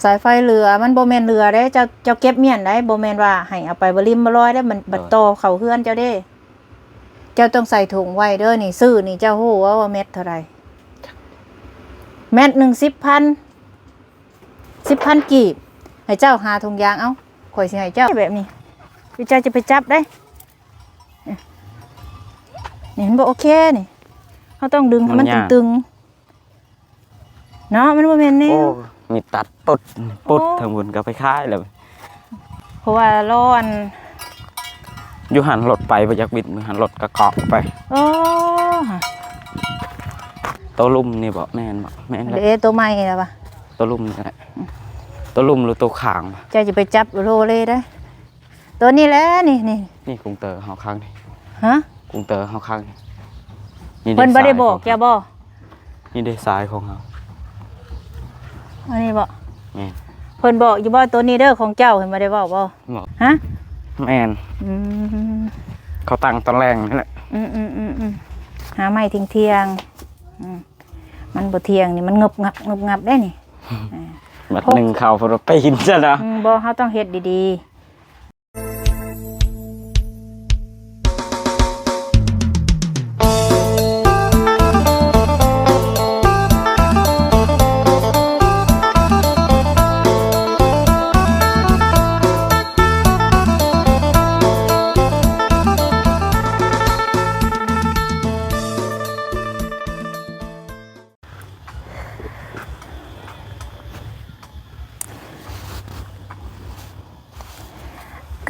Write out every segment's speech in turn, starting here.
ສາຍໄຟເຫຼືອ ມັນບໍ່ແມ່ນເຫຼືອເດ້ ເຈົ້າ ເຈົ້າເກັບມ້ຽນໄດ໋ ບໍ່ແມ່ນວ່າໃຫ້ເອົາໄປບໍ່ລິມບໍ່ລອຍເດ້ ມັນ ເອີ ບັດຕໍ່ເຂົ້າເຮືອນເຈົ້າເດ້. ເຈົ້າຕ້ອງໃສ່ຖົງໄວ້ເດີ ນີ້ ຊື້ນີ້ ເຈົ້າຮູ້ບໍ່ວ່າແມັດເທົ່າໃດ? ແມັດໜຶ່ງສິບພັນ ສິບພັນກີບ ໃຫ້ເຈົ້າຫາຖົງຢາງເອົາ ຂ້ອຍຊິໃຫ້ເຈົ້າແບບນີ້ ເຈົ້າຈະໄປຈັບໄດ້ ນີ້ ມັນບໍ່ໂອເຄນີ້ ເຮົາຕ້ອງດຶງໃຫ້ມັນ ມັນຍາກ ຕຶງໆ ເນາະ ມັນບໍ່ແມ່ນແນວ ໂອ້ ມີຕັດປຸດ ປຸດ ໂອ້ ທາງພຸ້ນກໍໄປຂາຍແລ້ວ ເພາະວ່າລ້ອນ ຢູ່ຫັ້ນລົດໄປບໍ່ຢາກບິດ ຢູ່ຫັ້ນລົດກໍເກາະໄປ ໂອ້ ໂຕລຸ່ມນີ້ບໍ່ ແມ່ນບໍ່ ແມ່ນແຫຼະ ເດ້ ໂຕໃໝ່ແລ້ວວະ ໂຕລຸ່ມນີ້ແຫຼະ ໂຕລຸ່ມຫຼືໂຕຂ້າງວະ ເຈົ້າຈະໄປຈັບໂລເລໄດ້ ໂຕນີ້ແຫຼະ ນີ້ ນີ້ ນີ້ກຸງເຕີເຮົາຂ້າງນີ້ ຮະ ກຸງເຕີເຮົາຂ້າງນີ້ ນີ້ເດ້ ເພິ່ນບໍ່ໄດ້ບອກເຈົ້າບໍ່? ນີ້ເດ້ສາຍຂອງເຮົາ ອັນນີ້ບໍ່? ແມ່ນ ເພິ່ນບອກຢູ່ບໍ່ ໂຕນີ້ເດີຂອງເຈົ້າ ເພິ່ນບໍ່ໄດ້ເວົ້າບໍ່? ບອກ ຮະ ແມ່ນ ອືມ ເຂົາຕັ້ງຕອນແລງນີ້ແຫຼະ ອືມໆໆໆ ຫາໄມ້ທ່ຽງໆ ອືມ ມັນບໍ່ທ່ຽງນີ້ ມັນງຶບງັບງຶບງັບໄດ໋ນີ້ ອືມ ບາດໜຶ່ງເຂົ້າເພິ່ນວ່າປີນຊະເນາະ ອືມ ບໍ່ ເຮົາຕ້ອງເຮັດດີໆ.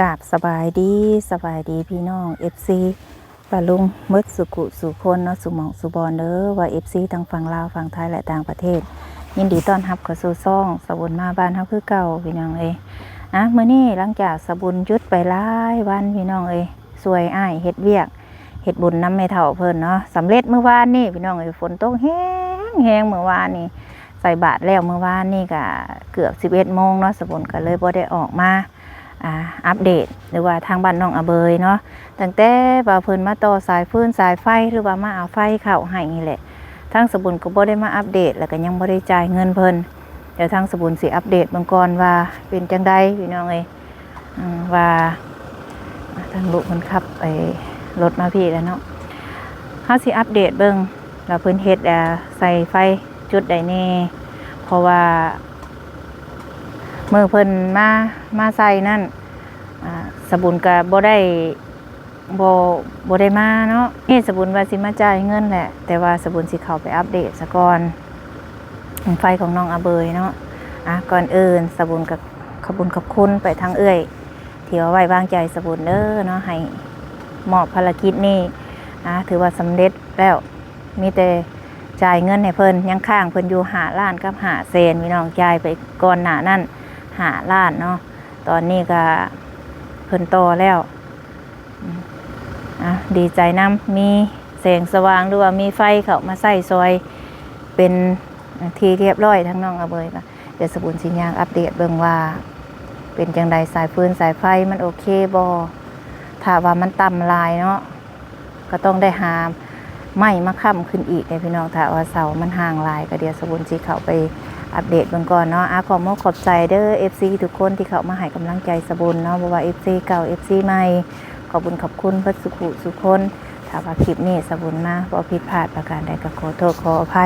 ກາບສະບາຍດີ ສະບາຍດີພີ່ນ້ອງເອັຟຊີປ້າລຸງໝົດສູ່ຜູ້ສູ່ຄົນເນາະ ສູ່ໝ່ອງສູ່ບ່ອນເດີ ວ່າເອັຟຊີທັງຝັ່ງລາວ ຝັ່ງໄທ ແລະ ຕ່າງປະເທດ ຍິນດີຕ້ອນຮັບເຂົ້າສູ່ຊ່ອງສາບຸນມາບ້ານເຮົາຄືເກົ່າ ພີ່ນ້ອງເອີຍ. ອາ ມື້ນີ້ຫຼັງຈາກສາບຸນຢຸດໄປຫຼາຍວັນ ພີ່ນ້ອງເອີຍ ຊ່ວຍອ້າຍເຮັດວຽກ ເຮັດບຸນນຳແມ່ເຖົ້າເພິ່ນເນາະ ສຳເລັດມື້ວານນີ້ພີ່ນ້ອງເອີຍ ຝົນຕົກແຮງໆ ມື້ວານນີ້ ໃສ່ບາດແລ້ວ ມື້ວານນີ້ກະເກືອບສິບເອັດໂມງເນາະ ສາບຸນກະເລີຍບໍ່ໄດ້ອອກມາ ອາ ອັບເດດ ຫຼືວ່າທາງບ້ານນ້ອງອາເບີຍເນາະ ຕັ້ງແຕ່ວ່າເພິ່ນມາຕໍ່ສາຍຟືນສາຍໄຟ ຫຼືວ່າມາເອົາໄຟເຂົ້າໃຫ້ນີ້ແຫຼະ ທາງສາບຸນກໍບໍ່ໄດ້ມາອັບເດດ ແລ້ວກໍຍັງບໍ່ໄດ້ຈ່າຍເງິນເພິ່ນ ດຽວທາງສາບຸນຊິອັບເດດເບິ່ງກ່ອນວ່າເປັນຈັ່ງໃດ ພີ່ນ້ອງເອີຍ. ອາ ວ່າ ອາ ທາງລູກເພິ່ນຂັບໄອ້ລົດມາພີ້ແລ້ວເນາະ ເຮົາຊິອັບເດດເບິ່ງວ່າເພິ່ນເຮັດ ອາ ໃສ່ໄຟຈຸດໃດແດ່ ເພາະວ່າມື້ເພິ່ນມາ ມາໃສ່ນັ້ນ ອາ ສາບຸນກະບໍ່ໄດ້ ບໍ່ ບໍ່ໄດ້ມາເນາະ ນີ້ສາບຸນວ່າຊິມາຈ່າຍເງິນແຫຼະ ແຕ່ວ່າສາບຸນຊິເຂົ້າໄປອັບເດດສາກ່ອນ ໄຟຂອງນ້ອງອາເບີຍເນາະ. ອາ ກ່ອນອື່ນສາບຸນກໍຂອບຄຸນຂອບຄຸນໄປທາງເອື້ອຍ ທີ່ວ່າໄວ້ວາງໃຈສາບຸນເດີເນາະ ໃຫ້ມອບພາລະກິດນີ້ ອາ ຖືວ່າສຳເລັດແລ້ວ ມີແຕ່ຈ່າຍເງິນໃຫ້ເພິ່ນ ຍັງຄ້າງເພິ່ນຢູ່ຫ້າລ້ານກັບຫ້າແສນ ພີ່ນ້ອງ ຈ່າຍໄປກ່ອນໜ້ານັ້ນຫ້າລ້ານເນາະ ຕອນນີ້ກໍເພິ່ນຕໍ່ແລ້ວ. ອາ ດີໃຈນຳ ມີແສງສະຫວ່າງ ຫຼືວ່າມີໄຟເຂົ້າມາໃຊ້ຊ່ອຍ ເປັນທີ່ຮຽບຮ້ອຍ ທາງນ້ອງອາເບີຍກໍ ດຽວສາບຸນຊິຍ່າງອັບເດດເບິ່ງວ່າເປັນຈັ່ງໃດ ສາຍຟືນສາຍໄຟມັນໂອເຄບໍ່ ຖ້າວ່າມັນຕ່ຳຫຼາຍເນາະ ກໍຕ້ອງໄດ້ຫາໄມ້ມາຄ້ຳຂຶ້ນອີກເດ້ພີ່ນ້ອງ ຖ້າວ່າເສົາມັນຫ່າງຫຼາຍ ກໍດຽວສາບຸນຊິເຂົ້າໄປອັບເດດເບິ່ງກ່ອນເນາະ. ອາ ຂໍມຸກຂອບໃຈເດີ ເອັຟຊີທຸກຄົນທີ່ເຂົ້າມາໃຫ້ກຳລັງໃຈສາບຸນເນາະ ບໍ່ວ່າເອັຟຊີເກົ່າ ເອັຟຊີໃໝ່ ຂອບຄຸນຂອບຄຸນເບິດສູ່ຜູ້ສູ່ຄົນ. ຖ້າວ່າຄລິບນີ້ສາບຸນມາບໍ່ຜິດພາດປະການໃດ ກໍຂໍໂທດຂໍອະໄພ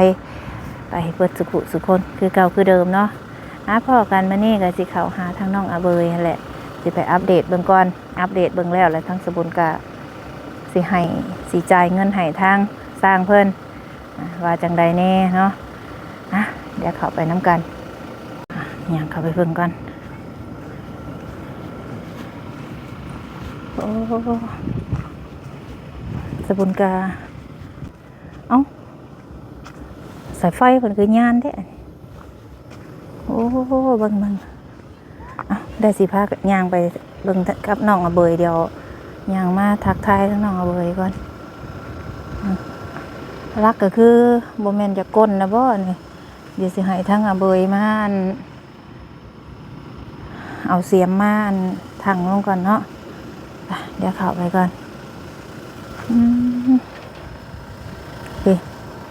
ໄປເບິດສູ່ຜູ້ສູ່ຄົນ ຄືເກົ່າຄືເດີມເນາະ. ອາ ພໍ້ກັນມື້ນີ້ກໍຊິເຂົ້າຫາທາງນ້ອງອາເບີຍຫັ້ນແຫຼະ ຊິໄປອັບເດດເບິ່ງກ່ອນ ອັບເດດເບິ່ງແລ້ວ ແລ້ວທາງສາບຸນກໍຊິໃຫ້ ຊິຈ່າຍເງິນໃຫ້ທາງຊ່າງເພິ່ນ ອາ ວ່າຈັ່ງໃດແດ່ເນາະ. ອາ ດຽວເຂົ້າໄປນຳກັນ ອາ ຍ່າງເຂົ້າໄປເບິ່ງກ່ອນ. ໂອ້ ສາບຸນກະ ເອົ້າ ສາຍໄຟເພິ່ນຄືຍານແທ້. ໂອ້ ເບິ່ງ ເບິ່ງ ອ່ະ ດຽວຊິພາຍ່າງໄປເບິ່ງກັບນ້ອງອາເບີຍ ດຽວຍ່າງມາທັກທາຍທາງນ້ອງອາເບີຍກ່ອນ. ຫຼັກກໍຄືບໍ່ແມ່ນຈະກົ້ນນະບໍ່ນີ້ ດຽວຊິໃຫ້ທາງອາເບີຍມາ ອັນ ເອົາສຽມມາ ອັນ ຖັງລົງກ່ອນເນາະ. ໄປ ດຽວເຂົ້າໄປກ່ອນ. ອືມ ເອີ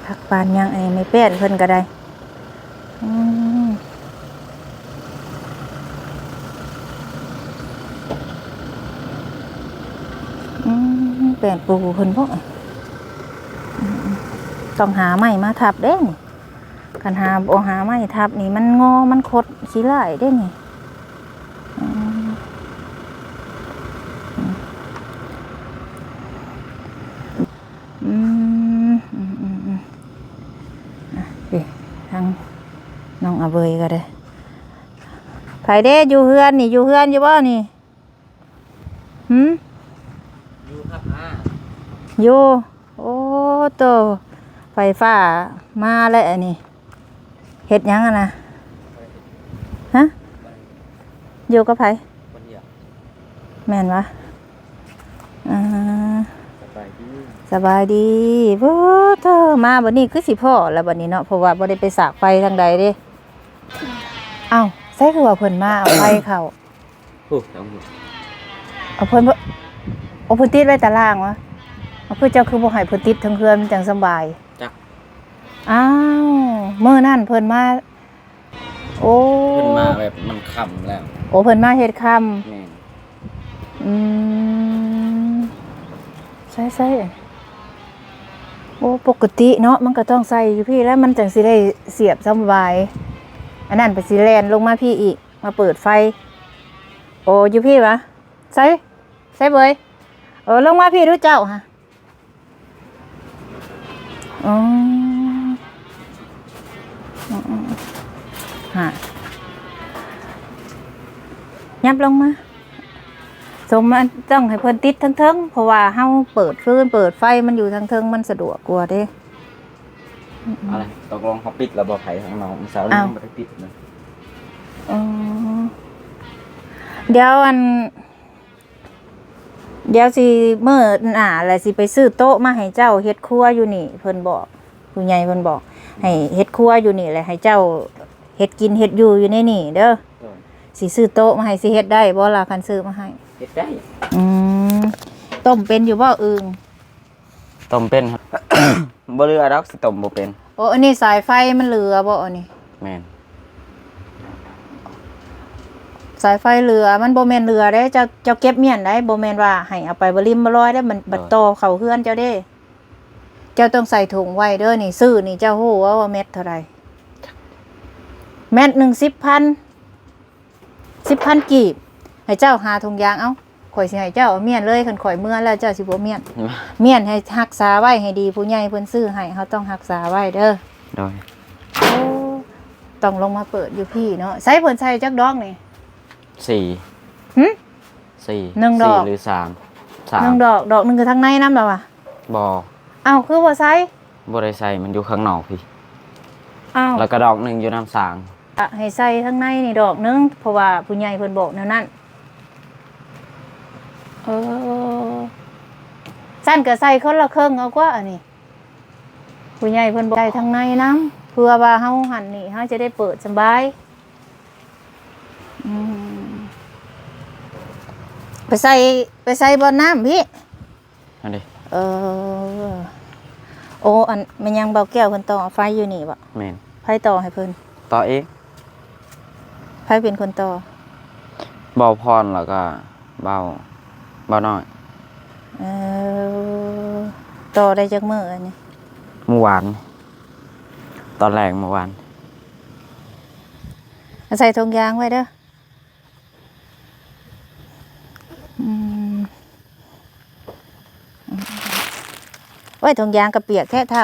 ຜັກປານຫຍັງ ອັນນີ້ແມ່ແປ້ນເພິ່ນກໍໄດ້. ອືມ ປນປູເພິ່ນບໍ? ອືມໆ ຕ້ອງຫາໄມ້ມາທັບເດ້ນີ້. ຄັນຫາ ບໍ່ຫາໄມ້ທັບນີ້ ມັນງໍ ມັນຄົດຂີ້ຮ້າຍເດ້ນີ້. ອືມ ອືມ ອືມ ອືມ ອືມ ອືມ ອ່ະ ນີ້ ທາງນ້ອງອາເບີຍກໍໄດ້. ໃຜເດ້ຢູ່ເຮືອນນີ້? ຢູ່ເຮືອນຢູ່ບໍ່ນີ້? ຫືມ? ຢູ່ຄັບ ອາ ຢູ່. ໂອ້ ໂຕ ໄຟຟ້າມາແລ້ວອັນນີ້. ເຮັດຫຍັງຫັ້ນນະ? ຮະ? ຢູ່ກັບໃຜ? ຄົນດຽວ. ແມ່ນຫວາ? ອ່າ ສະບາຍດີ ສະບາຍດີ. ໂອ້ ໂຕ ມາບັດນີ້ຄືຊິພໍ້ແລ້ວບັດນີ້ເນາະ ເພາະວ່າບໍ່ໄດ້ໄປສາກໄຟທາງໃດເດ້. ເອົ້າ ໃສຄືວ່າເພິ່ນມາເອົາໄຟເຂົ້າ? ໂອ້ ເອົາເພິ່ນ ໂອ້ ເພິ່ນຕິດໄວ້ຕາລ່າງຫວາ? ເອົາ ຄືເຈົ້າຄືບໍ່ໃຫ້ເພິ່ນຕິດເທິງເຮືອນ ມັນຈັ່ງສະບາຍ. ຈັກ ອ້າວ ມື້ນັ້ນເພິ່ນມາ ໂອ້ ເພິ່ນມາແບບມັນຄ່ຳແລ້ວ. ໂອ້ ເພິ່ນມາເຮັດຄ່ຳ. ແມ່ນ. ອືມ ໃສ່ໆ ໂອ້ ປົກກະຕິເນາະ ມັນກໍຕ້ອງໃສ່ຢູ່ພີ້ແລ້ວ ມັນຈັ່ງຊິໄດ້ສຽບສະບາຍ. ອັນນັ້ນໄປຊິແລ່ນລົງມາພີ້ອີກ ມາເປີດໄຟ. ໂອ້ ຢູ່ພີ້ຫວາ? ໃສ່ ໃສ່ເບີຍ. ເອີ ລົງມາພີ້ດູເຈົ້າຫະ. ອໍ ອືມໆ ຫາ ຫຍັບລົງມາ. ສົມ ອັນ ຕ້ອງໃຫ້ເພິ່ນຕິດເທິງໆ ເພາະວ່າເຮົາເປີດຟືນເປີດໄຟ ມັນຢູ່ທາງເທິງ ມັນສະດວກກວ່າເດ້. ອືມໆ ເອົາລະ ຕົກລົງເຮົາປິດແລ້ວບໍ່? ໄຟທາງນອກມື້ເຊົ້ານີ້ ອ້າວ ຍັງບໍ່ໄດ້ປິດເລີຍ. ອໍ ດຽວ ອັນ ດຽວຊິ ມື້ໜ້າລະຊິໄປຊື້ໂຕະມາໃຫ້ເຈົ້າເຮັດຄົວຢູ່ນີ້ ເພິ່ນບອກ ຜູ້ໃຫຍ່ເພິ່ນບອກ ໃຫ້ເຮັດຄົວຢູ່ນີ້ ແລະໃຫ້ເຈົ້າເຮັດກິນເຮັດຢູ່ຢູ່ໃນນີ້ເດີ. ໂດຍ. ຊິຊື້ໂຕະມາໃຫ້ ຊິເຮັດໄດ້ບໍ່ລະ ຄັນຊື້ມາໃຫ້? ເຮັດໄດ້. ອືມ ຕົ້ມເປັນຢູ່ບໍ່? ອືມ ຕົ້ມເປັນ. ບໍ່ເຫຼືອດອກ ຊິຕົ້ມບໍ່ເປັນ. ໂອ້ ອັນນີ້ສາຍໄຟມັນເຫຼືອບໍ່ອັນນີ້? ແມ່ນ. ສາຍໄຟເຫຼືອ ມັນບໍ່ແມ່ນເຫຼືອເດ້ ເຈົ້າ ເຈົ້າເກັບມ້ຽນໄດ້ ບໍ່ແມ່ນວ່າໃຫ້ເອົາໄປບໍ່ລິມບໍ່ລອຍເດ້ ມັນ ໂດຍ ບັດຕໍ່ເຂົ້າເຮືອນເຈົ້າເດ້. ເຈົ້າຕ້ອງໃສ່ຖົງໄວ້ເດີນີ້. ຊື້ນີ້ເຈົ້າຮູ້ວ່າ ວ່າແມັດເທົ່າໃດ? ແມັດໜຶ່ງສິບພັນ. ສິບພັນກີບ ໃຫ້ເຈົ້າຫາຖົງຢາງເອົາ. ຂ້ອຍຊິໃຫ້ເຈົ້າເອົາມ້ຽນເລີຍ ຄັນຂ້ອຍເມືອແລ້ວເຈົ້າຊິບໍ່ມ້ຽນ. ມ້ຽນໃຫ້ຮັກສາໄວ້ໃຫ້ດີ ຜູ້ໃຫຍ່ເພິ່ນຊື້ໃຫ້ ເຮົາຕ້ອງຮັກສາໄວ້ເດີ. ໂດຍ. ໂອ້ ຕ້ອງລົງມາເປີດຢູ່ພີ້ເນາະ. ໃສ່ເພິ່ນໃສ່ຈັກດອກນີ້? ສີ່. ຫຶ? ສີ່. ໜຶ່ງດອກ ສີ່ ຫຼື ສາມ? ສາມ. ໜຶ່ງດອກ ດອກໜຶ່ງຢູ່ທາງໃນນຳລະຫວາ? ບໍ່. ອ້າວ ຄືບໍ່ໃສ່? ບໍ່ໄດ້ໃສ່ ມັນຢູ່ຂ້າງນອກພີ້. ອ້າວ ແລ້ວກໍດອກໜຶ່ງຢູ່ນຳສາງ. ອະ ໃຫ້ໃສ່ທາງໃນນີ້ດອກໜຶ່ງ ເພາະວ່າຜູ້ໃຫຍ່ເພິ່ນບອກແນວນັ້ນ. ເອີ ຊັ້ນກໍໃສ່ຄົນລະເຄິ່ງເອົາກວ່າອັນນີ້ ຜູ້ໃຫຍ່ເພິ່ນບອກ. ໃສ່ທາງໃນນຳ ເພື່ອວ່າເຮົາຫັ້ນນີ້ ເຮົາຈະໄດ້ເປີດສະບາຍ. ອືມ ໄປໃສ່ ໄປໃສ່ບ່ອນນ້ຳພີ້. ອັນນີ້ ເອີ ໂອ້ ອັນ ແມ່ນຫຍັງ ບ່າວແກ້ວເພິ່ນຕໍ່ໄຟຢູ່ນີ້ບໍ? ແມ່ນ. ໃຜຕໍ່ໃຫ້ເພິ່ນ? ຕໍ່ເອງ. ໃຜເປັນຄົນຕໍ່? ບ່າວພອນ ແລ້ວກໍບ່າວ ບ່າວນ້ອຍ. ເອີ ຕໍ່ໄດ້ຈັກມື້ອັນນີ້? ມື້ວານ ຕອນແລງມື້ວານ. ໃສ່ຖົງຢາງໄວ້ເດີ. ອືມ ໂອ້ຍ ຖົງຢາງກະປຽກແທ້ເຖົ້າ.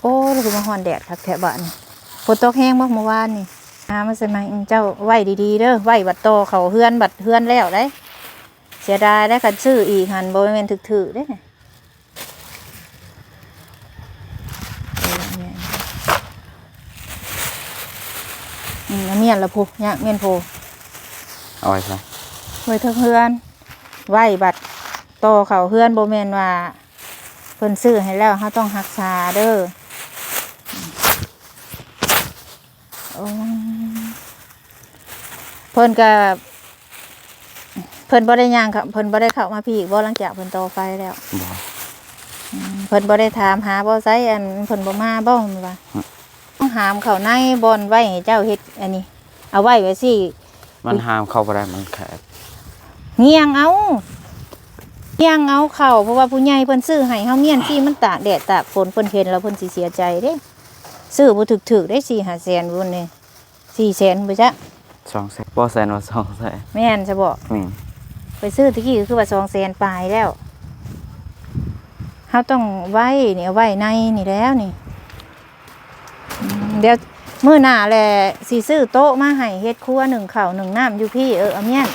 ໂອ້ ຄືມາຮ້ອນແດດຄັກແທ້ບາດນີ້. ຝົນຕົກແຮງບໍ່ມື້ວານນີ້? ຫາມາໃສ່ໃໝ່. ເຈົ້າໄວ້ດີໆເດີ ໄວ້ບັດຕໍ່ເຂົ້າເຮືອນ ບັດເຮືອນແລ້ວເດ້. ເສຍດາຍເດ້ ຄັນຊື້ອີກຫັ້ນ ບໍ່ແມ່ນຖືກໆເດ້. ເອີ ແມ່ນ ອືມ ເອົາມ້ຽນລະພຸ ຍາກມ້ຽນໂພ. ເອົາໄວ້ໃສ? ໄວ້ເທິງເຮືອນ ໄວ້ບັດຕໍ່ເຂົ້າເຮືອນ ບໍ່ແມ່ນວ່າເພິ່ນຊື້ໃຫ້ແລ້ວ ເຮົາຕ້ອງຮັກສາເດີ. ໂອ້ ເພິ່ນກະ ເພິ່ນບໍ່ໄດ້ຍ່າງເຂົ້າ ເພິ່ນບໍ່ໄດ້ເຂົ້າມາພີ້ອີກບໍ່ ຫຼັງຈາກເພິ່ນຕໍ່ໄຟແລ້ວ? ບໍ່. ອືມ ເພິ່ນບໍ່ໄດ້ຖາມຫາບໍ່ ໃສ ອັນ ເພິ່ນບໍ່ມາບໍ່ ວ່າ ຫືມ ຫ້າມເຂົ້າໃນບ່ອນໄວ້ໃຫ້ເຈົ້າເຮັດອັນນີ້ ເອົາໄວ້ໄວ້ຊີ້. ມັນຫ້າມເຂົ້າບໍ່ໄດ້ ມັນແຄບ. ຍ່ຽງເອົາ ຍ່ຽງເອົາເຂົ້າ ເພາະວ່າຜູ້ໃຫຍ່ເພິ່ນຊື້ໃຫ້ເຮົາມ້ຽນຊີ້ ມັນຕາກແດດຕາກຝົນ ເພິ່ນເຫັນແລ້ວເພິ່ນຊິເສຍໃຈເດ້. ຊື້ບໍ່ຖືກໆເດ້ ສີ່ຫ້າແສນພຸ້ນນີ້ ສີ່ແສນບໍ່ຈັກ ສອງແສນ ບໍ່ ແສນວ່າສອງແສນ ແມ່ນຊະບໍ? ແມ່ນ ໄປຊື້ຕະກີ້ກໍຄືວ່າສອງແສນປາຍແລ້ວ. ເຮົາຕ້ອງໄວ້ນີ້ ເອົາໄວ້ໃນນີ້ແລ້ວນີ້. ອືມ ດຽວມື້ໜ້າແຫຼະ ຊິຊື້ໂຕະມາໃຫ້ເຮັດຄົວ ໜຶ້ງເຂົ້າໜຶ້ງນ້ຳຢູ່ພີ້. ເອີ ອາມ້ຽນ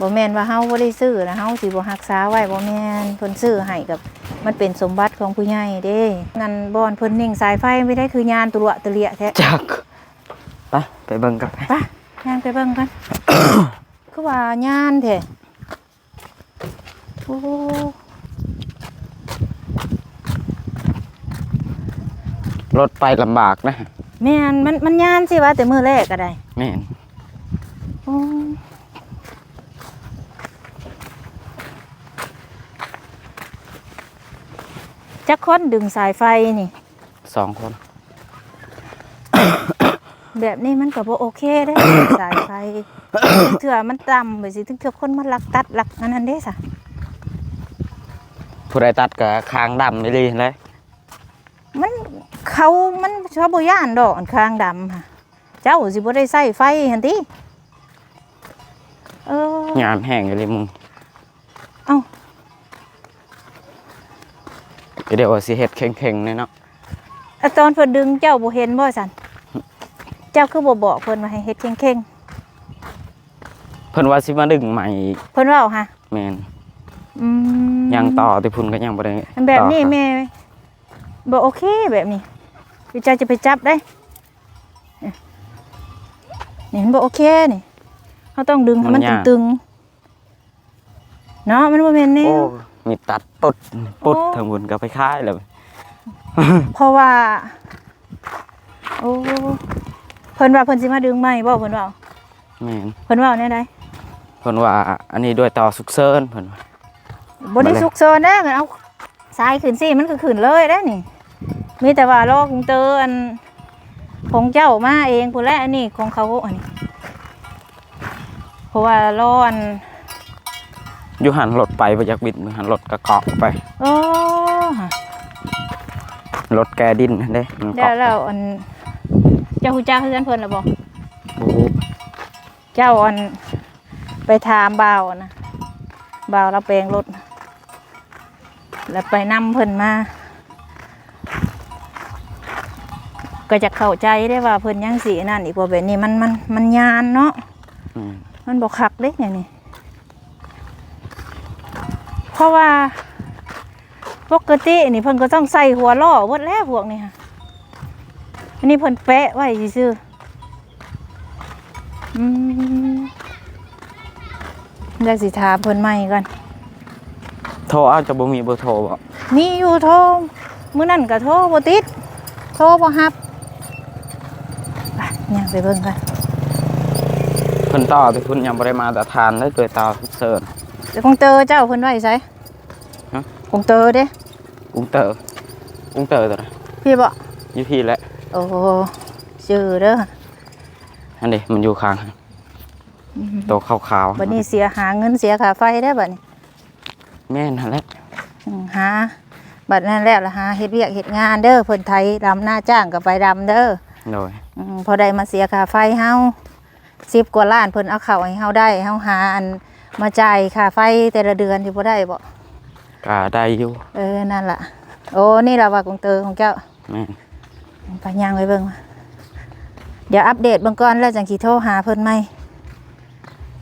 ບໍ່ແມ່ນວ່າເຮົາບໍ່ໄດ້ຊື້ແລ້ວເຮົາຊິບໍ່ຮັກສາໄວ້ ບໍ່ແມ່ນ. ເພິ່ນຊື້ໃຫ້ກໍມັນເປັນສົມບັດຂອງຜູ້ໃຫຍ່ເດ້. ນັ້ນບ່ອນເພິ່ນໜິ່ງສາຍໄຟໄປໄດ້ ຄືຍານຕະຫຼວະຕະຫຼຽະແທ້. ຈັກ ໄປ ໄປເບິ່ງກັນ ໄປ ໄປ ຍ່າງໄປເບິ່ງກັນ. ຄືວ່າຍານແທ້. ໂອ້ ລົດໄປລຳບາກນະ. ແມ່ນ ມັນ ມັນຍານຊິວ່າແຕ່ມື້ແລກກໍໄດ້. ແມ່ນ ໂອ້ ຈັກຄົນດຶງສາຍໄຟນີ້? ສອງຄົນ. ແບບນີ້ມັນກໍບໍ່ໂອເຄເດ້ ສາຍໄຟ ເທື່ອມັນຕ່ຳໄປຊິ ເທື່ອຄົນມາລັກຕັດລັກອັນນັ້ນເດ້ຊະ. ຜູ້ໃດຕັດກໍຄາງດຳອີ່ຫຼີຫັ້ນແຫຼະ. ມັນ ເຂົາ ມັນ ເຂົາບໍ່ຢ້ານດອກ ອັນຄາງດຳຫັ້ນ ເຈົ້າຊິບໍ່ໄດ້ໃຊ້ໄຟຫັ້ນຕິ. ເອີ ຍານແຮງອີ່ຫຼີມຶງ. ເອົ້າ ກໍດຽວວ່າຊິເຮັດເຄັ່ງໆແດ່ເນາະ. ອາ ຕອນເພິ່ນດຶງເຈົ້າບໍ່ເຫັນບໍ່ຊັ້ນ? ເຈົ້າຄືບໍ່ບອກເພິ່ນວ່າໃຫ້ເຮັດເຄັ່ງໆ? ເພິ່ນວ່າຊິມາດຶງໃໝ່ອີກ. ເພິ່ນເວົ້າຫະ? ແມ່ນ. ອືມ ຍັງຕໍ່ແຕ່ພຸ້ນກໍຍັງບໍ່ໄດ້. ອັນແບບນີ້ແມ່ບໍ່ໂອເຄແບບນີ້. ເຈົ້າຈະໄປຈັບໄດ້. ນີ້ມັນບໍ່ໂອເຄນີ້. ເຮົາຕ້ອງດຶງໃຫ້ມັນຕຶງໆ. ເນາະ ມັນບໍ່ແມ່ນແນວ. ໂອ້ ມີຕັດປຸດປຸດ ໂອ້ ທາງບຸນກໍໄປຂາຍແລ້ວ. ເພາະວ່າ ໂອ້ ເພິ່ນວ່າເພິ່ນຊິມາດຶງໃໝ່ບໍ່ ເພິ່ນເວົ້າ? ແມ່ນ. ເພິ່ນເວົ້າແນວໃດ? ເພິ່ນວ່າອັນນີ້ດ້ວຍຕໍ່ສຸກເສີນ ເພິ່ນວ່າ. ບໍ່ໄດ້ສຸກເສີນເດ້ ມັນເອົາ ສາຍຂຶ້ນຊີ້ ມັນກໍຂຶ້ນເລີຍເດ້ນີ້. ມີແຕ່ວ່າລໍກຸງເຕີ ອັນ ຂອງເຈົ້າມາເອງພຸ້ນແຫຼະ ອັນນີ້ຂອງເຂົາ ອັນນີ້ ເພາະວ່າລໍ ອັນ ຢູ່ຫັ້ນລົດໄປບໍ່ຢາກບິດ ຢູ່ຫັ້ນລົດກະເກາະໄປ. ໂອ້ ລົດແກ່ດິນຫັ້ນເດ້ ມັນເກາະ. ແລ້ວ ແລ້ວ ອັນ ເຈົ້າຮູ້ຈັກເຮືອນເພິ່ນລະບໍ່? ບໍ່ຮູ້. ເຈົ້າ ອັນ ໄປຖາມບ່າວນະ ບ່າວລາວແປງລົດ ແລ້ວໄປນຳເພິ່ນມາ ກໍຈະເຂົ້າໃຈໄດ້ວ່າເພິ່ນຍັງຊິອັນນັ້ນອີກ ເພາະແບບນີ້ມັນ ມັນ ມັນຍານເນາະ. ອືມ ມັນບໍ່ຄັກເດ້ແນວນີ້ ເພາະວ່າປົກກະຕິນີ້ເພິ່ນກໍຕ້ອງໃສ່ຫົວລໍ້ເບິດແລ້ວພວກນີ້ຫະ. ອັນນີ້ເພິ່ນແປະໄວ້ຊື່ໆ. ອືມ ດຽວຊິຖາມເພິ່ນໃໝ່ກ່ອນ. ໂທເອົາ ເຈົ້າບໍ່ມີເບີໂທບໍ? ມີຢູ່ ໂທ ມື້ນັ້ນກໍໂທບໍ່ຕິດ ໂທບໍ່ຮັບ. ໄປ ຍ່າງໄປເບິ່ງກ່ອນ. ເພິ່ນຕໍ່ແຕ່ພຸ້ນ ຍັງບໍ່ໄດ້ມາຕະຖານເລີຍ ໂດຍຕໍ່ສຸກເສີນ. ແຕ່ກົງເຕີເຈົ້າເພິ່ນໄວ້ໃສ? ຮະ? ກົງເຕີເດ້? ກົງເຕີ ກົງເຕີຕົວໃດ? ພີ້ບໍ? ຢູ່ພີ້ແຫຼະ. ໂອ້ ຈື່ເດີ. ຫັ້ນເດ ມັນຢູ່ຂ້າງ ອືມ ໂຕຂາວໆ. ບັດນີ້ເສຍ ຫາເງິນເສຍຄ່າໄຟແລ້ວບັດນີ້. ແມ່ນຫັ້ນແຫຼະ. ອືມ ຫາ ບັດນັ້ນແລ້ວລະຫາເຮັດວຽກເຮັດງານເດີ. ເພິ່ນໄຖດຳນາຈ້າງກໍໄປດຳເດີ. ໂດຍ. ອືມ ພໍໄດ້ມາເສຍຄ່າໄຟເຮົາ. ສິບກວ່າລ້ານ ເພິ່ນເອົາເຂົ້າໃຫ້ເຮົາໄດ້ ເຮົາຫາອັນມາຈ່າຍຄ່າໄຟແຕ່ລະເດືອນ ຊິບໍ່ໄດ້ບໍ? ກະໄດ້ຢູ່. ເອີ ນັ້ນລະ. ໂອ້ ນີ້ລະວ່າກົງເຕີຂອງເຈົ້າ. ແມ່ນ. ໄປຍ່າງໄປເບິ່ງ. ດຽວອັບເດດເບິ່ງກ່ອນ ແລ້ວຈັ່ງຊິໂທຫາເພິ່ນໃໝ່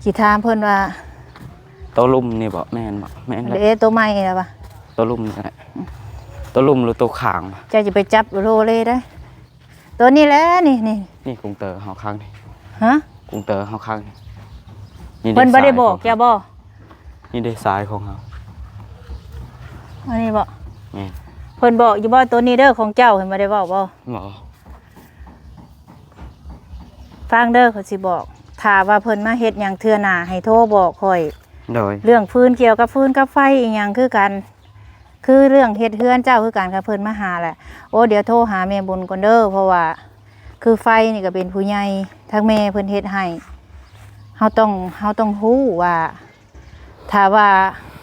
ຊິຖາມເພິ່ນວ່າ ໂຕລຸ່ມນີ້ບໍ? ແມ່ນບໍ? ແມ່ນແຫຼະ. ເດ້ ໂຕໃໝ່ລະວ່າ ໂຕລຸ່ມນີ້ແຫຼະ. ໂຕລຸ່ມຫຼືໂຕຂ້າງ? ເຈົ້າຈະໄປຈັບໂລເລໄດ້. ໂຕນີ້ແຫຼະ ນີ້ ນີ້ ນີ້ກຸງເຕີເຮົາຄັກນີ້. ຮະ? ກຸງເຕີເຮົາຄັກນີ້. ນີ້ເດ້ ເພິ່ນບໍ່ໄດ້ບອກເຈົ້າບໍ? ນີ້ເດ້ສາຍຂອງເຮົາ. ອັນນີ້ບໍ? ແມ່ນ. ເພິ່ນບອກຢູ່ບໍ ໂຕນີ້ເດີຂອງເຈົ້າ ເພິ່ນບໍ່ໄດ້ເວົ້າບໍ? ບໍ່. ຟັງເດີ ຂ້ອຍຊິບອກ ຖ້າວ່າເພິ່ນມາເຮັດຫຍັງເທື່ອໜ້າ ໃຫ້ໂທບອກຂ້ອຍ. ໂດຍ. ເລື່ອງຟືນ ກ່ຽວກັບຟືນກັບໄຟອີ່ຫຍັງຄືກັນ. ຄືເລື່ອງເຮັດເຮືອນເຈົ້າຄືກັນ ຄັນເພິ່ນມາຫາແຫຼະ. ໂອ້ ດຽວໂທຫາແມ່ບຸນກ່ອນເດີ ເພາະວ່າຄືໄຟນີ້ກໍເປັນຜູ້ໃຫຍ່ ທາງແມ່ເພິ່ນເຮັດໃຫ້. ເຮົາຕ້ອງ ເຮົາຕ້ອງຮູ້ວ່າ ຖ້າວ່າ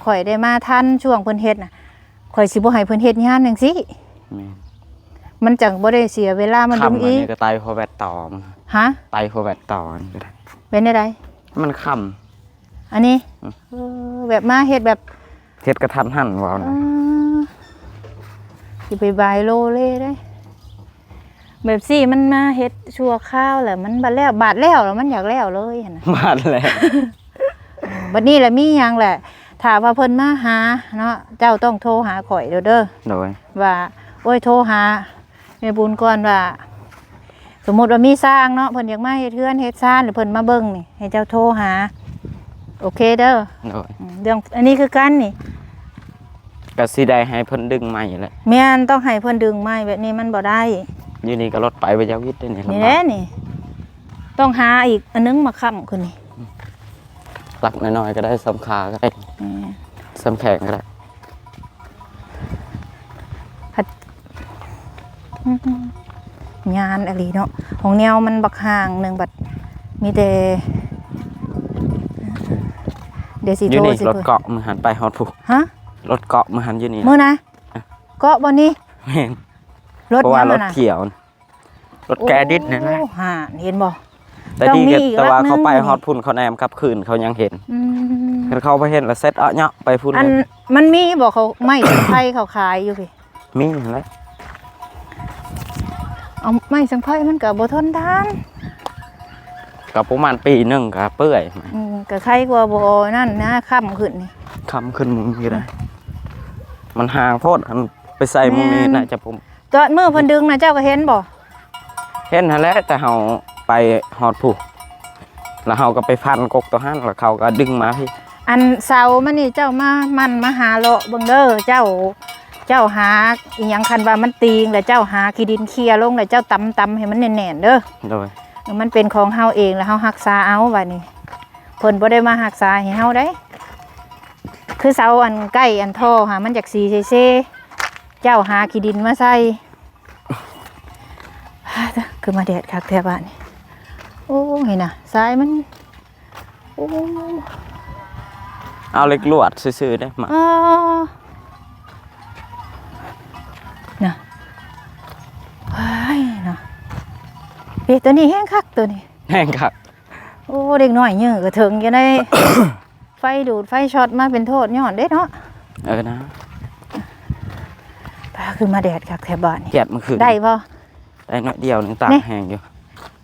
ຂ້ອຍໄດ້ມາທັນຊ່ວງເພິ່ນເຮັດນະ ຂ້ອຍຊິບໍ່ໃຫ້ເພິ່ນເຮັດງານຈັ່ງຊີ້. ແມ່ນ. ມັນຈັ່ງບໍ່ໄດ້ເສຍເວລາມາດຶງອີກ. ຄຳອັນນີ້ກໍໄຕ່ຫົວແວັດຕໍ່. ຮະ? ໄຕ່ຫົວແວັດຕໍ່ນີ້ກໍໄດ້. ເປັນແນວໃດ? ມັນຄຳ. ອັນນີ້? ອືມ. ເອີ ແບບມາເຮັດແບບ ເຮັດກະທັນຫັນເວົ້ານະ. ເອີ ຊິໄປບາຍໂລເລໄດ໋. ແບບຊີ້ມັນມາເຮັດຊົ່ວຄາວແຫຼະ ມັນບາດແລ້ວ ບາດແລ້ວ ແລ້ວມັນຢາກແລ້ວເລີຍຫັ້ນນະ. ບາດແລ້ວ. ບັດນີ້ລະມີຫຍັງແຫຼະ ຖ້າວ່າເພິ່ນມາຫາເນາະ ເຈົ້າຕ້ອງໂທຫາຂ້ອຍເດີ ເດີ. ໂດຍ. ວ່າ ໂອ້ຍ ໂທຫາ ແມ່ບຸນກ່ອນວ່າ ສົມມຸດວ່າມີຊ່າງເນາະ ເພິ່ນຢາກມາເຮັດເຮືອນເຮັດຊານ ຫຼືເພິ່ນມາເບິ່ງນີ້ ໃຫ້ເຈົ້າໂທຫາ. ໂອເຄເດີ. ໂດຍ. ອືມ ເລື່ອງອັນນີ້ຄືກັນນີ້ ກໍຊິໄດ້ໃຫ້ເພິ່ນດຶງໃໝ່ແຫຼະ. ແມ່ນ ຕ້ອງໃຫ້ເພິ່ນດຶງໃໝ່ ແບບນີ້ມັນບໍ່ໄດ້. ຢູ່ນີ້ກໍລົດໄປບໍ່ຢາກວິດເດ້ນີ້ ນີ້ແຫຼະນີ້ ຕ້ອງຫາອີກອັນໜຶ່ງມາຄ້ຳຂຶ້ນນີ້. ຫຼັກນ້ອຍໆກໍໄດ້ ສ່ຳຂາກໍໄດ້. ແມ່ນ. ສ່ຳແຂງກໍໄດ້. ພັດ ຍານອີ່ຫຼີເນາະ ຫ້ອງແນວມັນບັກຫ່າງໜຶ່ງ ບັດມີແຕ່ ດຽວຊິ ຢູ່ນີ້ ໂທຊິ ລົດເກາະມື້ຫັ້ນໄປຮອດພຸ້ນ. ຮະ? ລົດເກາະມື້ຫັ້ນຢູ່ນີ້ ມື້ນະ ເກາະບໍ່ນີ້? ແມ່ນ. ລົດຫຍັງຫັ້ນນະ? ເພາະວ່າລົດຂຽວ ລົດແກດິດນັ້ນນະ. ໂອ້ ຫາ ເຫັນບໍ່? ແຕ່ດີ ແຕ່ວ່າເຂົາໄປຮອດພຸ້ນ ເຂົາແນມກັບຄືນ ເຂົາຍັງເຫັນ. ອືມ. ຄັນເຂົາບໍ່ເຫັນລະເຊັດເອາະເຍາະໄປພຸ້ນ. ອັນ ມັນມີບໍ່ ເຂົາໄມ້ໄຜ່ເຂົາຂາຍຢູ່ພີ້? ມີຫັ້ນແຫຼະ. ເອົາໄມ້ສັງໄພມັນກໍບໍ່ທົນທານ ກໍປະມານປີໜຶ່ງກໍເປື່ອຍ. ອືມ ກໍໄຄກວ່າບໍ່ນັ້ນນະ ຄ້ຳຂຶ້ນນີ້ ຄ້ຳຂຶ້ນມື້ນີ້ກໍໄດ້. ມັນຫ່າງໂພດ ອັນໄປໃສ່ມື້ນີ້ ແມ່ນ ໜ້າຈະ ຕອນມື້ເພິ່ນດຶງນະ ເຈົ້າກໍເຫັນບໍ່? ເຫັນຫັ້ນແຫຼະ ແຕ່ເຮົາໄປຮອດພຸ້ນ ແລ້ວເຮົາກໍໄປພັນກົກຕົວຫັ້ນ ແລ້ວເຂົາກໍດຶງມາພີ້. ອັນເສົາມັນນີ້ ເຈົ້າມາໝັ່ນມາຫາເລາະເບິ່ງເດີ ເຈົ້າ ເຈົ້າຫາອີ່ຫຍັງ ຄັນວ່າມັນຕີງ ແລ້ວເຈົ້າຫາຂີ້ດິນເຄ່ຍລົງ ແລ້ວເຈົ້າຕຳໆໃຫ້ມັນແໜ້ນໆເດີ. ໂດຍ. ມັນເປັນຂອງເຮົາເອງ ແລ້ວເຮົາຮັກສາເອົາ ບາດນີ້ ເພິ່ນບໍ່ໄດ້ມາຮັກສາໃຫ້ເຮົາໄດ໋. ຄືເສົາອັນໃກ້ອັນທໍ່ຫາ ມັນຢາກສີເຊໆ ເຈົ້າຫາຂີ້ດິນມາໃສ່. ຄືມາແດດຄັກແທ້ບາດນີ້. ໂອ້ຍນະ ຊາຍມັນ ໂອ້ ເອົາເຫຼັກລວດຊື່ໆເດ້ມາ. ເອີ ນະ ເຮີ້ຍເນາະ. ເອີ ຕົວນີ້ແຮງຄັກ ຕົວນີ້ແຮງຄັກ. ໂອ້ ເດັກນ້ອຍເຍີກະເຖິງຢູ່ໃນ ໄຟດູດໄຟຊັອດມາເປັນໂທດຍ້ອນເດ້ເນາະ. ເອີນະ ປາ ຄືມາແດດຄັກແທ້ບາດນີ້. ແຈບມື້ຄືນ ໄດ້ບໍ່? ໄດ້ໜ້ອຍດຽວໜຶ່ງ ຕາກແຮງຢູ່.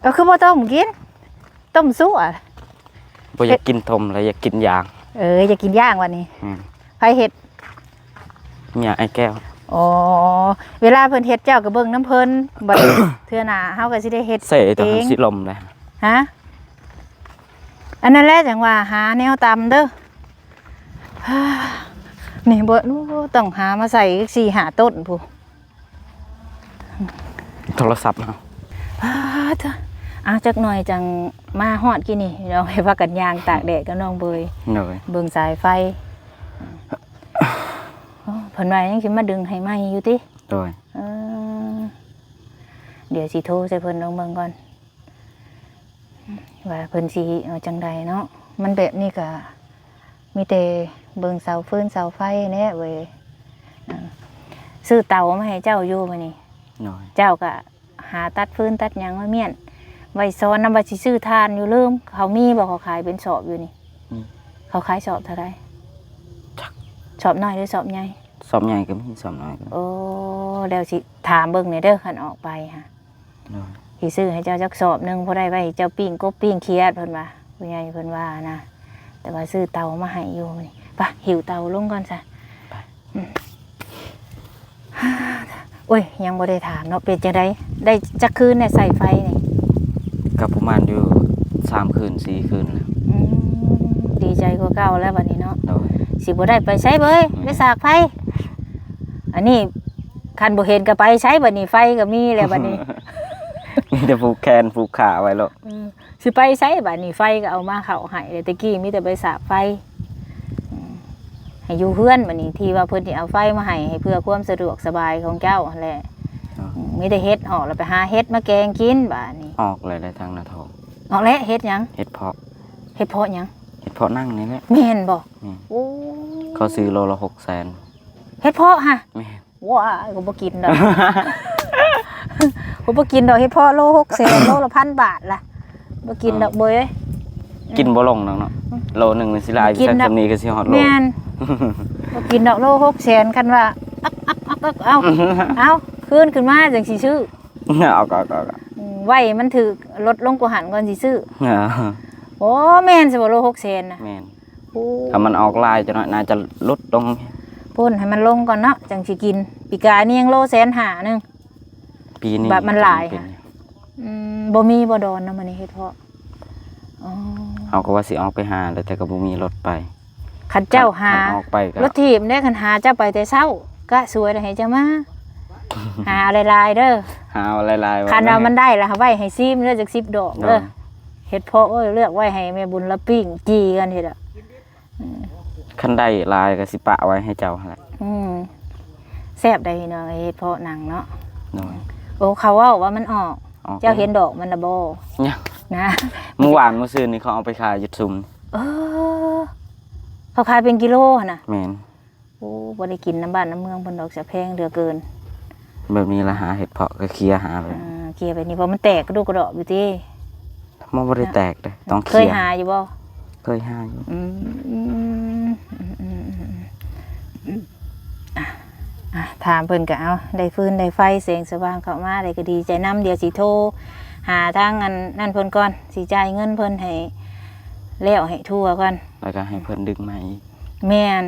ເອີ ຄືບໍ່ຕົ້ມກິນ? ຕົ້ມຊົ່ວ. ບໍ່ຢາກກິນຕົ້ມແລ້ວ ຢາກກິນຢ່າງ. ເອີ ຢາກກິນຢ່າງບາດນີ້. ອືມ. ໃຜເຮັດ? ເມຍອ້າຍແກ້ວ. ອໍ ເວລາເພິ່ນເຮັດເຈົ້າກໍເບິ່ງນຳເພິ່ນ ບັດເທື່ອໜ້າເຮົາກໍຊິໄດ້ເຮັດເອງ. ຊິລົມໄດ໋. ຮະ? ອັນນັ້ນແຫຼະ ຈັ່ງວ່າຫາແນວຕຳເດີ. ນີ້ເບິດ ໂອ້ ຕ້ອງຫາມາໃສ່ສີ່ຫ້າຕົ້ນພຸ້ນ. ໂທລະສັບເຮົາ. ປາດ ເອົາຈັກໜ່ອຍຈັ່ງມາຮອດກີ້ນີ້ ພີ່ນ້ອງ ໃຫ້ພາກັນຍ່າງຕາກແດດກັບນ້ອງເບີຍ. ໂດຍ. ເບິ່ງສາຍໄຟ. ໂອ້ ເພິ່ນວ່າຍັງຊິມາດຶງໃຫ້ໃໝ່ຢູ່ຕິ? ໂດຍ. ເອີ ດຽວຊິໂທໃສ່ເພິ່ນລອງເບິ່ງກ່ອນ ວ່າເພິ່ນຊິເອົາຈັ່ງໃດເນາະ. ມັນແບບນີ້ກະມີແຕ່ເບິ່ງເສົາຟືນເສົາໄຟແດ່ເວີຍ. ຊື້ເຕົາມາໃຫ້ເຈົ້າຢູ່ມື້ນີ້. ໂດຍ. ເຈົ້າກະຫາຕັດຟືນຕັດຫຍັງມາມ້ຽນໄວ້ຊ້ອນນຳ. ວ່າຊິຊື້ຖ່ານຢູ່ ລືມ ເຂົາມີບໍ່ ເຂົາຂາຍເປັນສອບຢູ່ນີ້? ອືມ. ເຂົາຂາຍສອບເທົ່າໃດ? ຈັກ. ສອບນ້ອຍຫຼືສອບໃຫຍ່? ສອບໃຫຍ່ກໍມີ ສອບນ້ອຍກໍມີ. ໂອ້ ແລ້ວຊິຖາມເບິ່ງແດ່ເດີ ຄັນອອກໄປຫາ. ໂດຍ. ຊິຊື້ໃຫ້ເຈົ້າຈັກສອບໜຶ່ງ ພໍໄດ້ໄວ້ໃຫ້ເຈົ້າປີ້ງກົບປີ້ງຂຽດ ເພິ່ນວ່າ ຜູ້ໃຫຍ່ເພິ່ນວ່ານະ. ແຕ່ວ່າຊື້ເຕົາມາໃຫ້ຢູ່ນີ້. ປະ ຫິ້ວເຕົາລົງກ່ອນຊະ. ໄປ. ອືມ. ໂອ້ຍ ຍັງບໍ່ໄດ້ຖາມເນາະ ເປັນຈັ່ງໃດ ໄດ້ຈັກຄືນແດ່ໃຊ້ໄຟນີ້? ກໍປະມານຢູ່ສາມຄືນສີ່ຄືນແລ້ວ. ອືມ ດີໃຈກວ່າເກົ່າແລ້ວບັດນີ້ເນາະ. ໂດຍ. ຊິບໍ່ໄດ້ໄປໃສເບີຍ ອືມ ໄປສາກໄຟ. ອັນນີ້ຄັນບໍ່ເຫັນກໍໄປໃສບັດນີ້ ໄຟກໍມີແລ້ວບັດນີ້. ມີແຕ່ຜູກແຂນຜູກຂາໄວ້ໂລດ. ອືມ. ຊິໄປໃສບາດນີ້ ໄຟກໍເອົາມາເຂົ້າໃຫ້ແລ້ວ ແຕ່ກີ້ມີແຕ່ໄປສາກໄຟ. ອືມ ໃຫ້ຢູ່ເຮືອນບາດນີ້ ທີ່ວ່າເພິ່ນຊິເອົາໄຟມາໃຫ້ ໃຫ້ເພື່ອຄວາມສະດວກສະບາຍຂອງເຈົ້າຫັ້ນແຫຼະ. ເນາະ. ອືມ ມີແຕ່ເຫັດອອກແລ້ວ ໄປຫາເຫັດມາແກງກິນບາດນີ້. ອອກແລ້ວ ໄດ້ທາງໜ້າທ້ອງ. ອອກແລ້ວ ເຫັດຫຍັງ? ເຫັດເພາະ. ເຫັດເຜາະຫຍັງ? ເຫັດເຜາະໜັງນີ້ແຫຼະ. ແມ່ນບໍ່? ແມ່ນ. ໂອ້ ເຂົາຊື້ໂລລະຫົກແສນ. ເຫັດເຜາະຫະ? ແມ່ນ. ວ້າຍ ກູບໍ່ກິນດອກ ກູບໍ່ກິນດອກ ເຫັດເຜາະໂລຫົກແສນ ໂລລະພັນບາດລະ ບໍ່ກິນດອກ ເອີ ເບີຍ. ກິນບໍ່ລົງດອກເນາະ ອືມ ໂລໜຶ່ງນີ້ຊິຫຼາຍ ບໍ່ກິນດອກ ສ່ຳນີ້ກໍຊິຮອດໂລ. ແມ່ນ ບໍ່ກິນດອກ ໂລຫົກແສນ ຄັນວ່າ ອັກໆໆໆ ເອົາ ເອົາ ຄືນຂຶ້ນມາຈັ່ງຊິຊື້. ເອົາ ເອົາ ເອົາ ເອົາ ອືມ ໄວ້ມັນຖືກ ລົດລົງກວ່າຫັ້ນກ່ອນຊິຊື້. ເອີ ໂອ້ ແມ່ນຊິບໍ່ ໂລຫົກແສນນະ? ແມ່ນ. ໂອ້ ຖ້າມັນອອກຫຼາຍຈັກໜ້ອຍ ໜ້າຈະຫຼຸດລົງ ປຸ້ນໃຫ້ມັນລົງກ່ອນເນາະ ຈັ່ງຊິກິນ. ປີກາຍນີ້ຍັງໂລແສນຫ້າໜຶ່ງ ປີນີ້ ບາດມັນຫຼາຍ ປີນີ້ ຫະ. ອືມ ບໍ່ມີບໍ່ດອນນະມື້ນີ້ ເຫັດເຜາະ? ອໍ ເຮົາກໍວ່າຊິອອກໄປຫາແຫຼະ ແຕ່ກໍບໍ່ມີລົດໄປ. ຄັນເຈົ້າຫາ ຄັນ ຄັນອອກໄປກໍລົດຖີບເດ້ ຄັນຫາເຈົ້າໄປແຕ່ເຊົ້າ ກະສວຍແລ້ວໃຫ້ເຈົ້າມາ ຫາເອົາຫຼາຍໆເດີ ຫາເອົາຫຼາຍໆ. ຄັນວ່າມັນໄດ້ລະ ເອົາໄວ້ໃຫ້ຊີມເດີ ຈັກສິບດອກເດີ. ໂດຍ ເຫັດເຜາະ ໂອ້ຍ ເລືອກໄວ້ໃຫ້ແມ່ບຸນລະປີ້ງຈີ່ກັນເຮັດອະ. ອືມ ຄັນໄດ້ຫຼາຍກໍຊິປະໄວ້ໃຫ້ເຈົ້າຫັ້ນແຫຼະ. ອືມ ແຊບໄດ໋ພີ່ນ້ອງ ເຫັດເຜາະໜັງເນາະ. ໂດຍ ໂອ້ ເຂົາເວົ້າວ່າມັນອອກ ອອກ ເຈົ້າເຫັນດອກມັນລະບໍ່? ຍັງ ນະ ມື້ວານມື້ຊືນນີ້ເຂົາເອົາໄປຂາຍຢູ່ຊຸມ. ເອີ ເຂົາຂາຍເປັນກິໂລຫັ້ນນະ? ແມ່ນ. ໂອ້ ບໍ່ໄດ້ກິນນຳບ້ານນຳເມືອງເພິ່ນດອກ ສະແພງເຫຼືອເກີນ. ແບບນີ້ລະຫາເຫັດເຜາະກໍເຄຍຫາແບບ ອ່າ ເຄຍແບບນີ້ ເພາະມັນແຕກກະດູກກະດອກຢູ່ຕິ. ມັນບໍ່ໄດ້ແຕກເດ້ ຕ້ອງເຄຍ. ເຄີຍຫາຢູ່ບໍ່? ເຄີຍຫາຢູ່. ອືມ ອ່ະ ອ່ະ ຖາມເພິ່ນກໍເອົາ ໄດ້ຟືນໄດ້ໄຟ ແສງສະຫວ່າງເຂົ້າມາ ໄດ້ກໍດີໃຈນຳ. ດຽວຊິໂທຫາທາງອັນນັ້ນເພິ່ນກ່ອນ ຊິຈ່າຍເງິນເພິ່ນໃຫ້ແລ້ວໃຫ້ທົ່ວກ່ອນ ແລ້ວກໍໃຫ້ເພິ່ນດຶງມາອີກ. ແມ່ນ.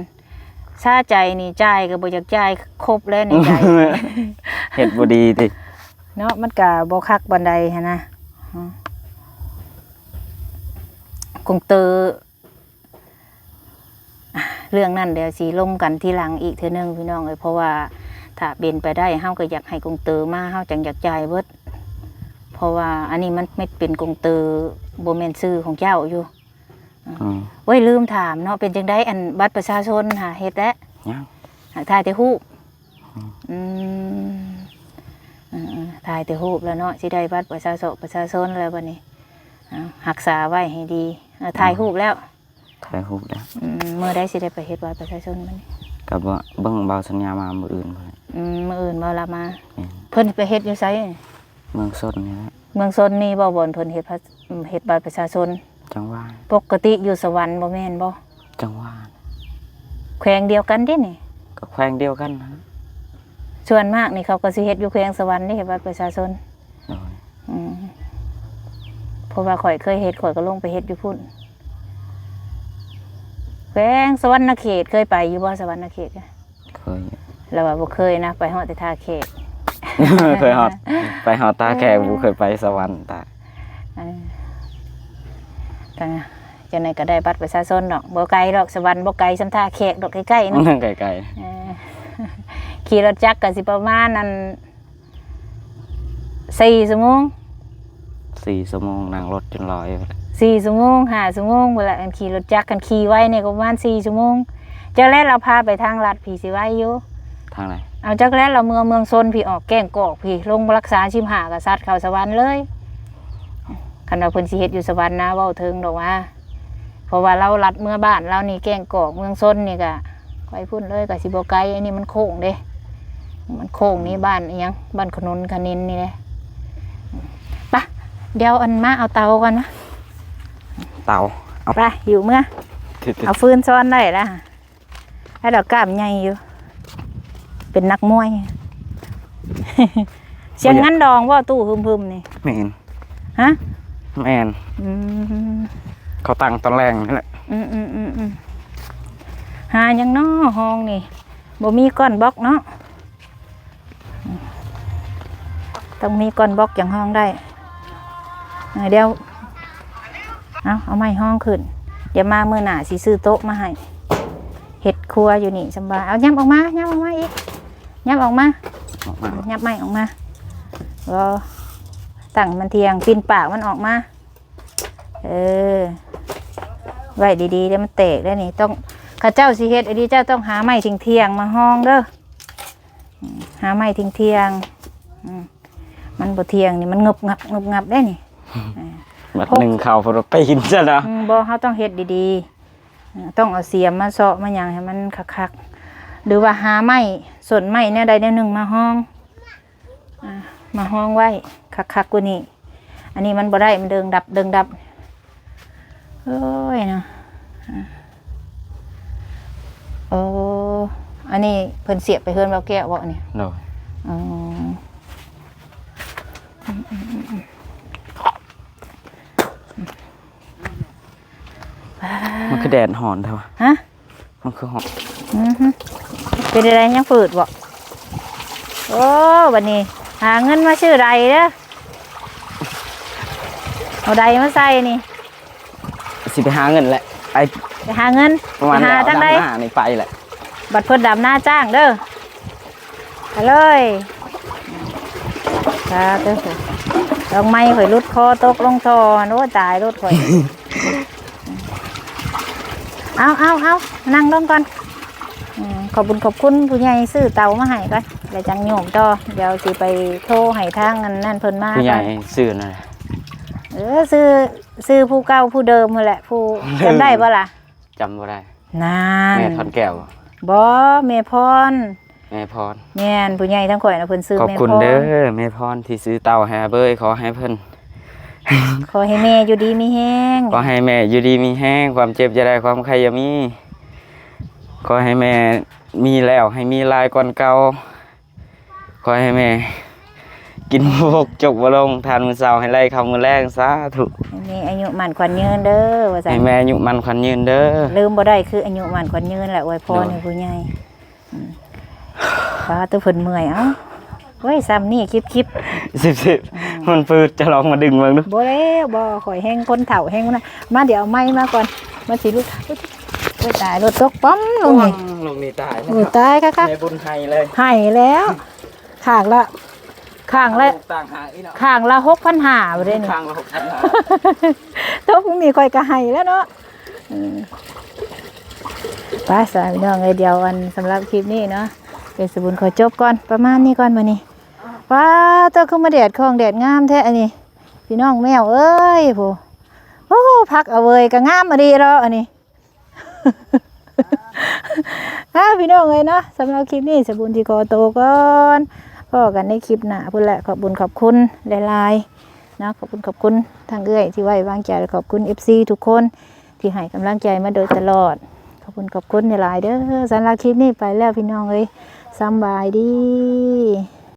ຊາໃຈນີ້ຈ່າຍກໍບໍ່ຢາກຈ່າຍຄົບແລ້ວໃນໃຈ ເຮັດບໍ່ດີຕິ ເນາະ. ມັນກະບໍ່ຄັກປານໃດຫັ້ນນະ ອືມ ກົງເຕີ. ເລື່ອງນັ້ນດຽວຊິລົມກັນທີຫຼັງອີກເທື່ອໜຶ່ງພີ່ນ້ອງເອີຍ ເພາະວ່າຖ້າເປັນໄປໄດ້ ເຮົາກໍຢາກໃຫ້ກົງເຕີມາ ເຮົາຈັ່ງຢາກຈ່າຍເບິດ ເພາະວ່າອັນນີ້ມັນ ມັນເປັນກົງເຕີ ບໍ່ແມ່ນຊື່ຂອງເຈົ້າຢູ່. ອືມ ໂອ້ຍ ລືມຖາມເນາະ ເປັນຈັ່ງໃດ ອັນ ບັດປະຊາຊົນຫາເຮັດແລ້ວ? ຍັງ. ຫາກຖ່າຍແຕ່ຮູບ. ອືມ ອືມ ອືມ ອືມ ຖ່າຍແຕ່ຮູບແລ້ວເນາະ ຊິໄດ້ບັດປະຊາຊ- ປະຊາຊົນແລ້ວບັດນີ້. ເອົາ ຮັກສາໄວ້ໃຫ້ດີ. ເອົາ ຖ່າຍຮູບແລ້ວ? ຖ່າຍຮູບແລ້ວ. ອືມ ມື້ໃດຊິໄດ້ໄປເຮັດບັດປະຊາຊົນບັດນີ້? ກໍເບິ່ງ ເບິ່ງບ່າວສັນຍາມາມື້ອື່ນພຸ້ນແຫຼະ. ອືມ ມື້ອື່ນບໍ່ລະມາ? ແມ່ນ. ເພິ່ນໄປເຮັດຢູ່ໃສ? ເມືອງຊົນນີ້ແຫຼະ. ເມືອງຊົນມີບໍ່ ບ່ອນເພິ່ນເຮັດ ເຮັດບັດປະຊາຊົນ? ຈັງຫວັດ. ປົກກະຕິຢູ່ສະຫວັນບໍ່ແມ່ນບໍ່? ຈັງຫວັດ. ແຂວງດຽວກັນເດ້ນີ້. ກໍແຂວງດຽວກັນນະ. ສ່ວນມາກນີ້ເຂົາກໍຊິເຮັດຢູ່ແຂວງສະຫວັນເດ້ ເຮັດບັດປະຊາຊົນ. ໂດຍ. ອືມ ເພາະວ່າຂ້ອຍເຄີຍເຮັດ ຂ້ອຍກໍລົງໄປເຮັດຢູ່ພຸ້ນ ແຂວງສະຫວັນນະເຂດ. ເຄີຍໄປຢູ່ບໍ່ ສະຫວັນນະເຂດ? ເຄີຍ. ລາວວ່າບໍ່ເຄີຍນະ ໄປຮອດແຕ່ທ່າແຂກ. ເຄີຍຮອດ ໄປຮອດທ່າແຂກ ບໍ່ເຄີຍໄປສະຫວັນຕາ. ເອີ ຈັ່ງໃດກໍໄດ້ບັດປະຊາຊົນດອກ. ບໍ່ໄກດອກ ສະຫວັນບໍ່ໄກສ່ຳທ່າແຂກດອກ ໃກ້ໆເນາະ. ໃກ້ໆ. ເອີ ຂີ່ລົດຈັກກໍຊິປະມານອັນ ສີ່ຊົ່ວໂມງ. ສີ່ຊົ່ວໂມງ ນັ່ງລົດຈົນລອຍ. ສີ່ຊົ່ວໂມງ ຫ້າຊົ່ວໂມງພຸ້ນລະ ຄັນຂີ່ລົດຈັກ. ຄັນຂີ່ໄວນີ້ກໍປະມານສີ່ຊົ່ວໂມງ. ຈັກແລ້ວລາວພາໄປທາງລັດພີ້ຊິໄວຢູ່. ທາງໃດ? ເອົາ ຈັກແລ້ວລາວເມືອເມືອງຊົນພີ້ ອອກແກ້ງກອກພີ້ ລົງຫຼັກສາມສິບຫ້າກໍສັດເຂົ້າສະຫວັນເລີຍ. ຄັນວ່າເພິ່ນຊິເຮັດຢູ່ສະຫວັນນະ ເວົ້າເຖິງດອກວ່າ ເພາະວ່າລາວລັດເມືອບ້ານລາວນີ້ ແກ້ງກອກ ເມືອງຊົນນີ້ກະໄປພຸ້ນເລີຍ ກະຊິບໍ່ໄກ. ອັນນີ້ມັນໂຄ້ງເດ້ ມັນໂຄ້ງນີ້ ອືມ ບ້ານອີ່ຫຍັງ ບ້ານຂະໜົນຂະນິນນີ້ເດ້. ປະ ດຽວອັນມາເອົາເຕົາກ່ອນມາ. ເຕົາ ເອົາ ໄປ ຫິ້ວເມືອ ເອົາຟືນຊ້ອນໄດ້ລະ. ແລ້ວດອກກ້າມໃຫຍ່ຢູ່ ເປັນນັກມວຍ. ສຽງງານດອງບໍ່ ຕູ້ຫຶມໆນີ້? ແມ່ນ. ຮະ? ແມ່ນ. ອືມ ເຂົາຕັ້ງຕອນແລງນີ້ແຫຼະ. ອືມໆໆໆ ຫາຫຍັງນໍ ຫ້ອງນີ້ ບໍ່ມີກ້ອນບລັອກເນາະ. ຕ້ອງມີກ້ອນບລັອກຈັ່ງຫ້ອງໄດ້. ເອີ ດຽວ ເອົາ ເອົາໄມ້ຮອງຂຶ້ນ. ດຽວມາມື້ໜ້າຊິຊື້ໂຕະມາໃຫ້ ເຮັດຄົວຢູ່ນີ້ສຳບາຍ. ເອົາ ຫຍັບອອກມາ ຫຍັບອອກມາອີກ ຫຍັບອອກມາ ອອກມາ ຫຍັບໄມ້ອອກມາ. ເອີ ຕັ້ງມັນທ່ຽງ ປິ່ນປາກມັນອອກມາ. ເອີ ໄວ້ດີໆ ດຽວມັນແຕກໄດ້ນີ້. ຕ້ອງ ເຂົາເຈົ້າຊິເຮັດອີ່ຫຼີ ເຈົ້າຕ້ອງຫາໄມ້ທ່ຽງໆ ມາຮອງເດີ. ອືມ ຫາໄມ້ທ່ຽງໆ ອືມ ມັນບໍ່ທ່ຽງນີ້ ມັນງຶບງັບງຶບງັບໄດ໋ນີ້. ເອີ ບັດໜຶ່ງເຂົ້າພຸ້ນໄປກິນຊະເນາະ. ອືມ ບໍ່ ເຮົາຕ້ອງເຮັດດີໆ ເອີ ຕ້ອງເອົາສຽມມາເຊາະມາຫຍັງໃຫ້ມັນຄັກໆ ຫຼືວ່າຫາໄມ້ ສົ້ນໄມ້ແນວໃດແນວໜຶ່ງມາຮອງ ອ່າ ມາຮອງໄວ້ຄັກໆກວ່ານີ້. ອັນນີ້ມັນບໍ່ໄດ້ ມັນເດິງດັບ ເດິງດັບ. ໂອ້ຍເນາະ ອ່າ ໂອ້ ອັນນີ້ເພິ່ນສຽບໄປເຮືອນບ່າວແກ້ວບໍ່ນີ້? ໂດຍ. ອໍ ມັນຄືແດດຮ້ອນແທ້ວະ? ຮະ? ມັນຄືຮ້ອນ. ອືຮຶ ເປັນໃດ ຍັງຝືດບໍ່? ໂອ້ ບັດນີ້ຫາເງິນມາຊື້ໄດເດີ ເອົາໄດມາໃສ່ນີ້. ຊິໄປຫາເງິນແຫຼະ ໄປ ໄປຫາເງິນ ປະມານ ໄປຫາທາງໃດ? ດຳນານີ້ໄປແຫຼະ ບັດເພິ່ນດຳນາຈ້າງເດີ. ໄປເລີຍ. ສາທຸ. ດອກໄມ້ຂ້ອຍຫຼຸດຄໍຕົກລົງທໍ່ຫັ້ນ ໂອ້ຍ ຕາຍໂລດຂ້ອຍ. ເອົາ ເອົາ ເອົາ ນັ່ງລົງກ່ອນ. ອືມ ຂອບບຸນຂອບຄຸນຜູ້ໃຫຍ່ຊື້ເຕົາມາໃຫ້ກ່ອນ ແລ້ວຈັ່ງໂຍມຕໍ່. ດຽວຊິໄປໂທໃຫ້ທາງອັນນັ້ນເພິ່ນມາກ່ອນ. ຜູ້ໃຫຍ່ຊື້ນັ້ນ ເອີ ຊື່ ຊື່ຜູ້ເກົ່າຜູ້ເດີມຫັ້ນແຫຼະ. ຜູ້ ເດີມ ຈຳໄດ້ບໍ່ລະ? ຈຳບໍ່ໄດ້. ນັ້ນ ແມ່ທອນແກ້ວບໍ່? ບໍ່ ແມ່ພອນ. ແມ່ພອນ. ແມ່ນ ຜູ້ໃຫຍ່ທາງຂ້ອຍນະ ເພິ່ນຊື່ແມ່ພອນ. ຂອບຄຸນເດີແມ່ພອນທີ່ຊື້ເຕົາໃຫ້ອາເບີຍ. ຂໍໃຫ້ເພິ່ນ ຂໍໃຫ້ແມ່ຢູ່ດີມີແຮງ. ຂໍໃຫ້ແມ່ຢູ່ດີມີແຮງ ຄວາມເຈັບຢ່າໄດ້ ຄວາມໄຂ້ຢ່າມີ. ຂໍໃຫ້ແມ່ມີແລ້ວໃຫ້ມີຫຼາຍກວ່າເກົ່າ. ຂໍໃຫ້ແມ່ກິນບໍ່ບົກຈົກບໍ່ລົງ ທານມື້ເຊົ້າໃຫ້ໄລ່ເຂົ້າມື້ແລງ. ສາທຸ. ໃຫ້ແມ່ອາຍຸໝັ້ນຂວັນຍືນເດີ ວ່າຊັ້ນ. ໃຫ້ແມ່ອາຍຸໝັ້ນຂວັນຍືນເດີ. ລືມບໍ່ໄດ້ຄືອາຍຸໝັ້ນຂວັນຍືນແຫຼະ ອວຍພອນໃຫ້ຜູ້ໃຫຍ່. ໂດຍ. ອືມ ປາດ ໂຕເພິ່ນເມື່ອຍ. ເອົ້າ ໂອ້ຍ ສ່ຳນີ້ ຄລິບໆ ສິບໆ. ອືມ ມັນຟືດ ຈະລອງມາດຶງເບິ່ງດູ. ບໍ່ແລ້ວ ບໍ່ ຂ້ອຍແຮງຄົນເຖົ້າແຮງນັ້ນ. ມາ ດຽວເອົາໄມ້ມາກ່ອນ ມັນຊິຫຼຸດ. ໂອ້ຍ ຕາຍ ລົດຕົກປ້ອມລົງນີ້. ລົງນີ້ຕາຍ. ໂອ້ຍ ຕາຍຄັກໆ. ແມ່ບຸນໄຫ້ເລີຍ ໄຫ້ແລ້ວ. ຂ້າງລະ ຂ້າງລະ ຕ່າງຫາກອີກເນາະ ຂ້າງລະຫົກພັນຫ້າບໍ່ໄດ້ນີ້. ຂ້າງລະຫົກພັນຫ້າ. ຕົກນີ້ຂ້ອຍກໍໄຫ້ແລ້ວເນາະ. ເອີ ໄປຊະພີ່ນ້ອງເອີຍ ດຽວອັນ ສຳລັບຄລິບນີ້ເນາະ ເປັນສະບຸນຂໍຈົບກ່ອນ ປະມານນີ້ກ່ອນມື້ນີ້. ປາດ ໂຕ ຄືມາແດດຄ່ອງແດດງາມແທ້ອັນນີ້ ພີ່ນ້ອງແມວເອີຍ. ໂອ້ ໂອ້ ຜັກອາເວີຍກໍງາມອີ່ຫຼີເນາະອັນນີ້. ອ່າ ພີ່ນ້ອງເອີຍເນາະ ສຳລັບຄລິບນີ້ ສະບຸນຊິຂໍໂຕກ່ອນ. ພໍ້ກັນໃນຄລິບໜ້າພຸ້ນແຫຼະ. ຂອບບຸນຂອບຄຸນຫຼາຍໆເນາະ ຂອບຄຸນຂອບຄຸນທາງເອື້ອຍທີ່ໄວ້ວາງໃຈ ແລະ ຂອບຄຸນເອັຟຊີທຸກຄົນທີ່ໃຫ້ກຳລັງໃຈມາໂດຍຕະຫຼອດ. ຂອບຄຸນຂອບຄຸນຫຼາຍໆເດີ. ສຳລັບຄລິບນີ້ໄປແລ້ວ ພີ່ນ້ອງເອີຍ ສຳບາຍດີ.